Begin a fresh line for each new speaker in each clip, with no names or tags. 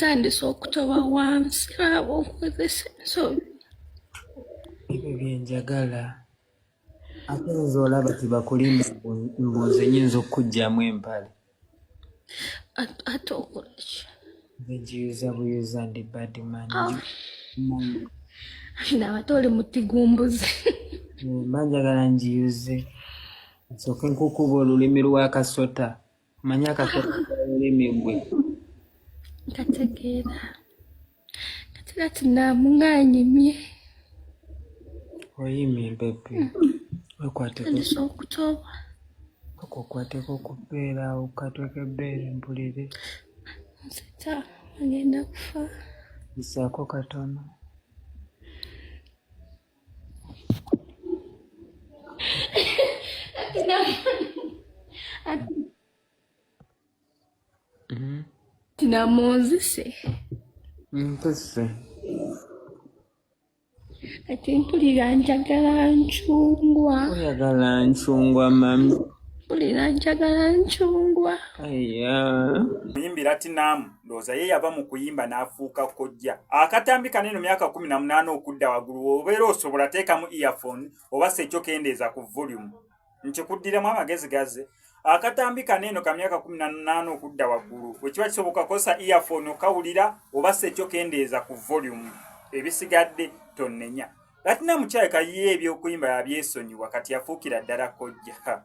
ntandise okutoba wansi laba okozesa ensobi.
Ebyo byenjagala. Ate nze olaba tebakulimba mbu nze nyinza okukuggyamu empale.
Ate okola ki?
Nze ngiyuza buyuza ndi badman.
Ah. Ndaba ate oli muti gumbuzi.
Mba njagala ngiyuze. Nsooke nkukuba olulimi lw'akasota. Omanyi akasota olulimi gwe.
Nkategeera. Kati kati namuŋŋaanyimye.
Oyimye baby. Wekwateko.
Ntandise okutoba.
Okwateko ku bbeere awo katwe k'ebbeere mpulire.
Nzita agenda kufa.
Yisaako katono.
Tinamunzise.
Mpise.
Kati mpulira njagala ncungwa.
Oyagala ncungwa mami.
Mpulira njagala ncungwa.
Aya.
Muyimbi Latinamu ndowooza ye yava mu kuyimba n'afuuka kojja. Akatambi kano eno myaka 18 okudda waggulu obeera osobola teekamu earphone oba si ekyo kendeeza ku volume. Nkikuddiramu amagezi gaze. Akatambi kano eno ka myaka 18 okudda waggulu bwe kiba kisoboka kozesa earphone okawulira oba si ekyo kendeeza ku volume. Ebisigadde tonnenya. Latinamu kirabika ye eby'okuyimba yabyesonyiwa kati yafuukira ddala kojja.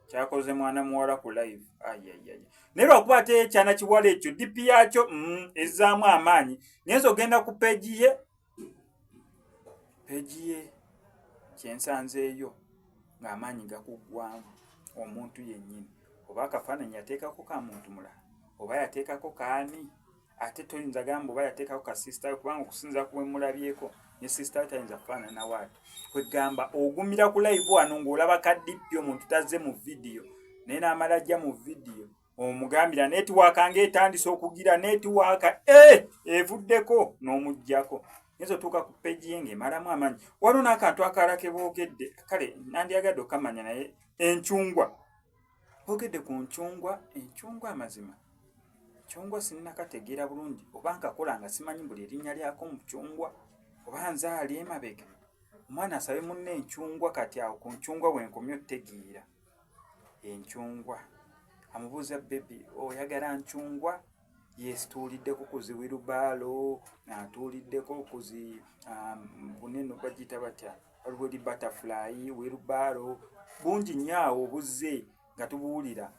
Kyakoze mwana muwala ku live. Ayayaya. Naye lwakuba ate ekyana kiwala ekyo DP yakyo ezzaamu amaanyi. Ngenza ogenda ku peegi ye. Peegi ye kyensanzeeyo ng'amaanyi gakuggwamu omuntu yennyini. Oba akafaananyi yateekako ka muntu mulala oba yateekako kaani ate toyinza gamba oba yateekako ka sister we kubanga okusinziira ku bwe mulabyeko ne sister we tayinza kufaanana waati. Kwegamba ogumira ku live wano ng'olaba ka DP omuntu tazze mu vidiyo naye n'amala ajja mu vidiyo omugambira netiwaaka ng'etandise okugira netiwaaka evuddeko n'omuggyako. Ngenza otuuka ku peegi ye ng'emalamu amaanyi. Waliwo n'akantu akalala ke boogedde kale nandyagadde okamanya naye encungwa. Boogedde ku ncungwa, encungwa amazima ncungwa sinnakategeera bulungi oba nkakola nga simanyi buli erinnya lyako mucungwa oba nze ali emabega. Omwana asabe munne encungwa kati awo ku ncungwa we nkomye otutegeera. Encungwa amubuuza bbebi oyagala ncungwa? Yes, tuwuliddeko ku zi wirubaalo, tuwuliddeko ku zi bunene bagiyita batya? Waliwo eri butterfly, wirubaalo bungi nnyo awo buzze nga tubuwulira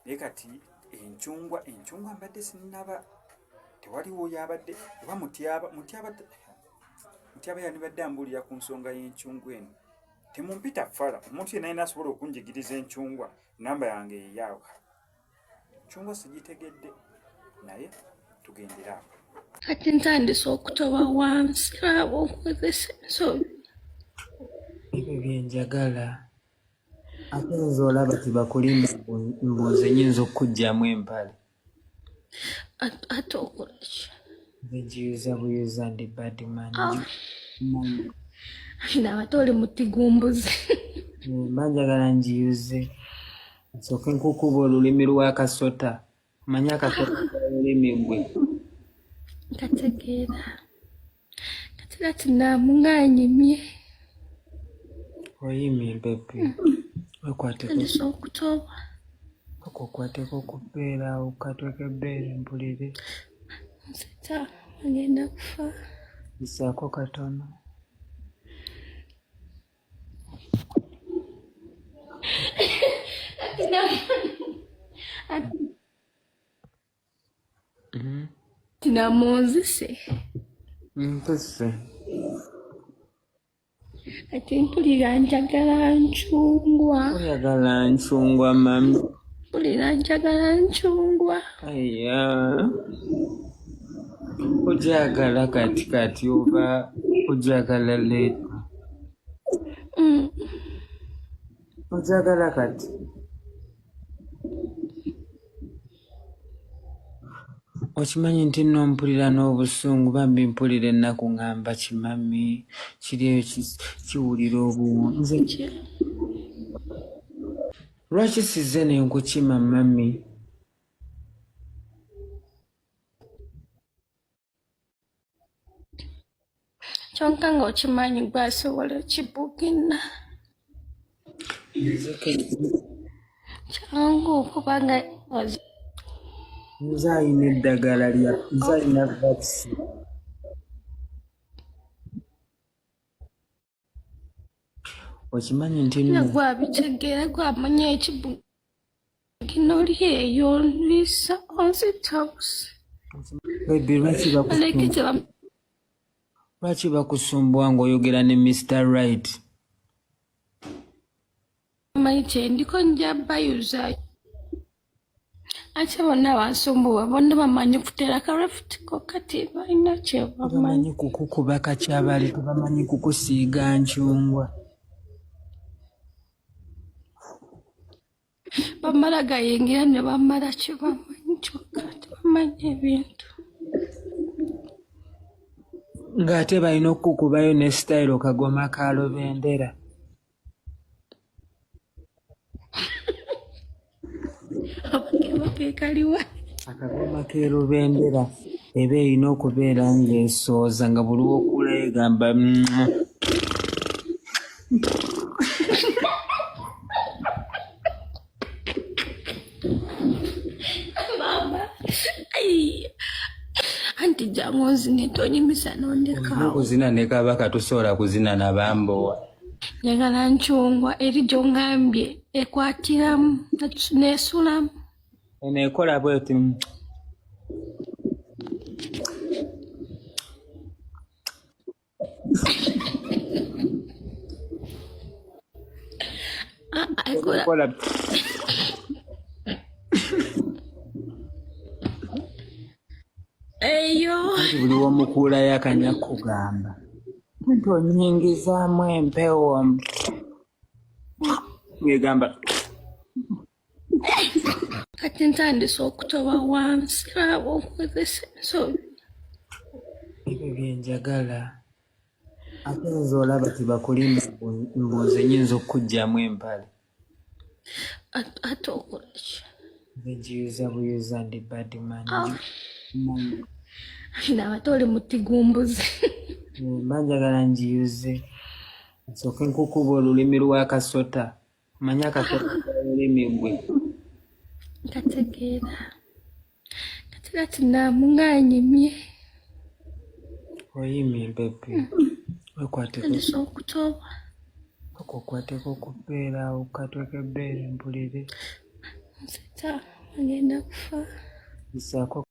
naye kati encungwa, encungwa mbadde sinnaba tewaliwo yabadde oba mutyaba mutyaba mutyaba yandibadde ambuulira ku nsonga y'encungwa eno. Temumpita fala, omuntu yenna yenna asobola okunjigiriza encungwa nnamba yange yeyaawo. Ncungwa sigitegedde naye tugendere awo.
Kati ntandise okutoba wansi laba okozesa ensobi.
Ebyo byenjagala. Ate nze olaba tebakulimba mbu nze nyinza okukuggyamu empale.
Ate okola ki?
Nze ngiyuza buyuza ndi badman.
Ah. Ndaba ate oli muti gumbuzi.
Mba njagala ngiyuze. Nsooke nkukuba olulimi lw'akasota. Omanyi akasota olulimi gwe.
Nkategeera. Kati kati namuŋŋaanyimye.
Oyimye baby. Wekwateko.
Ntandise okutoba.
Okwateko ku bbeere awo katwe k'ebbeere mpulire.
Nzita agenda kufa.
Yisaako katono.
Tinamunzise.
Mpise.
Kati mpulira njagala ncungwa.
Oyagala ncungwa mami.
Mpulira njagala ncungwa.
Aya. Ojagala kati kati oba ojagala later? Ojagala kati? Okimanyi nti nno mpulira n'obusungu bambi mpulira ennaku ngamba kimami kiri eyo kiwulira obuwo nze lwaki sizze ne nkukima mami?
Kyonka ng'okimanyi gwasobola okibugina.
Nze
Kyangu okubanga
nze ayina eddagala lya nze ayina vaccine. Okimanyi nti
na
nno
gwabitegeera gwamanya ekibugina oli eyo nliisa onzitabusi.
Baby, lwaki
Baleke
lwaki bakusumbuwa ng'oyogera ne Mr. Right?
Tebamanyi kyendiko nja bayuza. Ate bonna bansumbuwa bonna bamanyi kuteera karefutiko kati balina kye bamanyi.
Tebamanyi kukukuba kakyabali, tebamanyi kukusiiga ncungwa.
Bamala gayingira ne bamala kye bamanyi kyokka tebamanyi ebintu.
Ng'ate balina okukukubayo ne sitayiro kagoma ka Lubendera.
Abakeba ke kaliwa.
Akagoma k'e Lubendera eba erina okubeera ng'esooza nga buli w'okula egamba "Mwah."
Maama. Ai. Anti jangu onzine tonyimisa
Olina
nondekaawo.
okuzina ne Kabaka, tosobola kuzina na bambowa.
Njagala ncungwa eri gy'ongambye ekwatiramu n'esulamu.
Eno ekola bweti.
Ah, ah, ekola
Ekola
eyo.
Anti buli w'omukuulayo akanya kugamba nti onyingizaamu empewo ng'egamba
Kati ntandise okutoba wansi laba onkozesa ensobi.
Ebyo bye njagala. Ate nze olaba tebakulimba mbu nze nnyinza okukuggyamu empale.
Ate okola ki?
Nze ngiyuza buyuza ndi badman.
Ah, ndaba ate oli mutigumbuzi.
Mba njagala ngiyuze. Nsooke nkukuba olulimi lw'akasota. Omanyi akasota lulimi gwe.
Nkategeera. Kati kati naamuŋŋaanyimye.
Oyimye baby. Weekwateko
Ntandise okutoba.
okwateko ku bbeere awo ku katwe k'ebbeere mpulire.
Nzita agenda kufa.
Yisaako.